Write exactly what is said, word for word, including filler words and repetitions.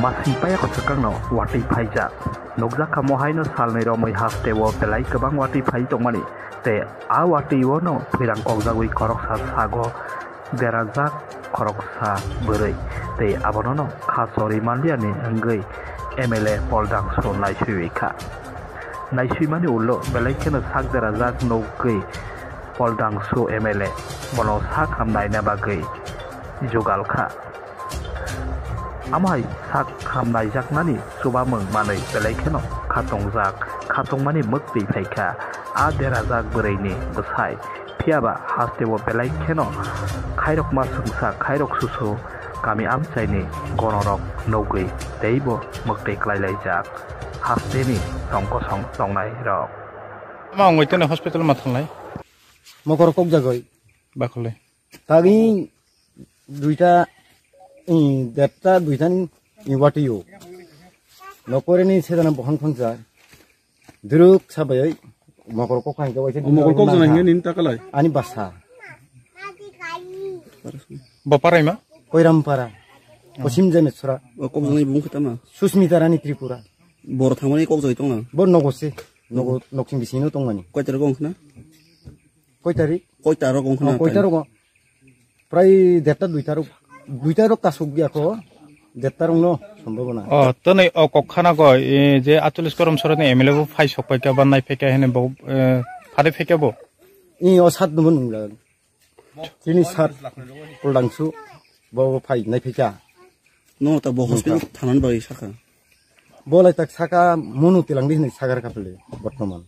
Masing paya kwchwkangno watwi phaijak. Nukjakha mohaino salni romwi hasteo belai kwbang watwi phai tongmani, tei a watwiono phwirang kokjagwi khoroksa sago derajak khoroksa bwrwi, tei abonono kha chorwi manliani wngwi M L A Poldangso naiswiwi kha. Naiswimani ulo belai kheno sak derajak nukgwi Poldangso M L A bono sak ham naina bagwi jugal kha. Amo hai sak ham naijaknani chubamung manwi belai kheno khatungjak, khatungmani mwktwi phaikha a derajak bwrwini bwsai. Phiyaba hasteo belai kheno khairokma swngsa, khairok susu kami amchaini gonorok nugwi teibo mwktwi klailaijak hasteni tongkosong tongnairok. Ma ongoi tene hospital ma thanglai? Mokoro kokjagoi. Bakhole. Tagwi duita, i, detta duita ni, i, watio. Nokore ni sedana bohang phangsa. Duruk sabai mokoro kok hangke waisa. O mokoro kok jana hingke nin takalai? Ani basa. Bo parai ma? Koiram para. Kosim jane sura. O kok jana bung khitama? Susmita Rani Tripura. Bor thangmani kok jai tongna? Bo nogo se. Nogo, noksing bisino tongmani. Koi tarik ongkhna? Koi tarik? Koi tarik ongkhna? Oh, koi tarik ong. Prai detta duita rok, duita rok kasuk ya ko. Detta rok no, sombhabona. O, toni o kok khana go, e, je atolish korom soroni M L A bo phai sok pai ka ba nai phai ka hene bo, e, phare phai ka bo? I, o sat numun nungla. Tini sat Poldangso, bo, bo phai nai phai ka. No, ta bo hospital thanan bai saka. Bo lai tak saka munu tilang di hinui sagar kapele, bortoman.